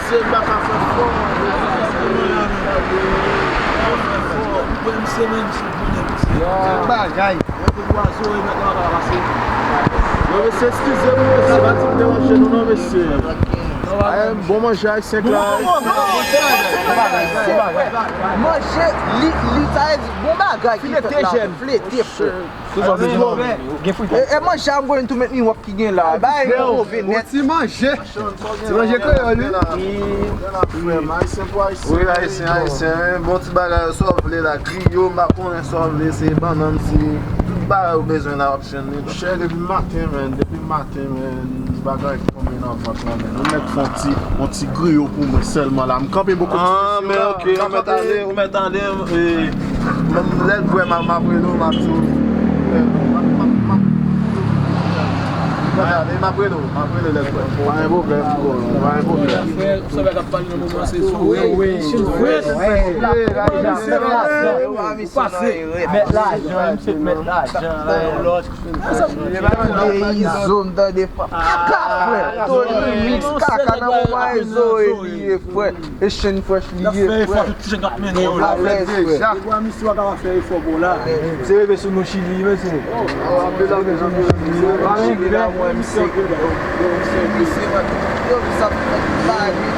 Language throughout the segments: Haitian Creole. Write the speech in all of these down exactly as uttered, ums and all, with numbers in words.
mesye, m pa ka fè fò. Mwen, misye menm, se bonè, misye. Bagay. Yo, mesye, eskize m, mesye, pa di m deranje nou, non, mesye. Bon manje ayisyen, Clarisse. Manje, li, li, sa vle di, bon bagay ki fèt la. Flete, frè. E, e manje a, I'm going to make me work ki gen la. Bagay yo move nèt. Ti manje. Ti manje kreyòl, wi. Wi, ayisyen, ayisyen, wi, bon ti bagay, sa w vle la, griyo, m pa konnen sa w vle, se bannann, se tout bagay ou bezwen la, w ap jwenn li. Chè, depi maten, man, depi maten, man, bagay tonbe nan vant lan, man. Ou mèt fè yon ti, yon ti griyo pou mwen sèlman la. M kanpe bò kote ti mesye yo la. Ah, men ok, ou mèt ale, ou mèt ale, e, m, lè l vwè m, m ap rele w, m ap di w. M ap, m ap, m ap, m ap rele w, m ap rele w lè l vwè. Pa gen pwoblèm, bro, pa gen pwoblèm. Frè, sa bagay k ap pale nan moman se sou. Wi, wi, wi. Ou pase. Mèt lajan, misye mèt lajan, lòt. Deyzo, m tande kaka, frè. Tony Mix, kaka nan moman Ezo e li ye, frè. E Shane Fresh li ye, frè. Alèz, frè. Misye pa ka fè efò pou la. Se reve sou nou Chili, mesye. Chili la, mwen, misye. Yo, sa fè bagay, wi.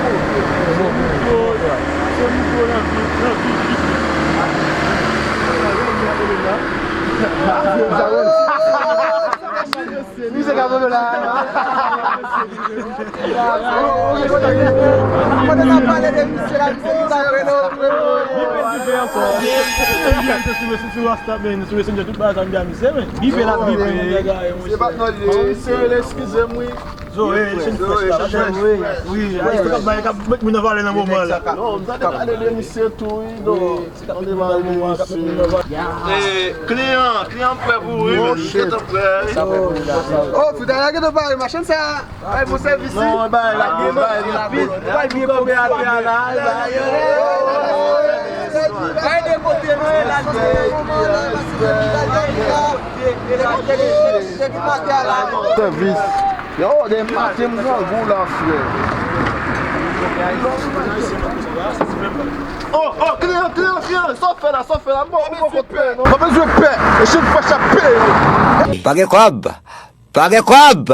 Misye ka vole la. Pandan n ap pale de misye la, misye ki ta rele w, rele w. Bipe, bipe ankò. Bipe, bipe, sou, sou, sou WhatsApp, men, sou Messenger, tout bagay sa m di a misye, men. Bipe la, bipe. Se pa nan li, se rele, eskize m, wi. Zo, e, Shane Fresh la, Shane Fresh. Wi, a, se kap bay, kap met moun nan vale nan moman la. Non, m ta te pale de misye tou, wi, non. E, kliyan, kliyan prè pou ou, wi, men, kliyan prè, wi. Oh, puta, lage nan pale machann sa. Ay, bon sèvis, wi. Non, bay la, bay la. Bay byen konbe atè a la. Bay de kote, non, e la. Sèvis. Yo, de maten m grangou la, frè. Oh, oh, kliyan, kliyan, kliyan, sa w fè la, sa w fè la, m bon, m bon kote pè, non. Pa bezwen pè, e Shane Fresh ap peye. Pa gen kòb, pa gen kòb.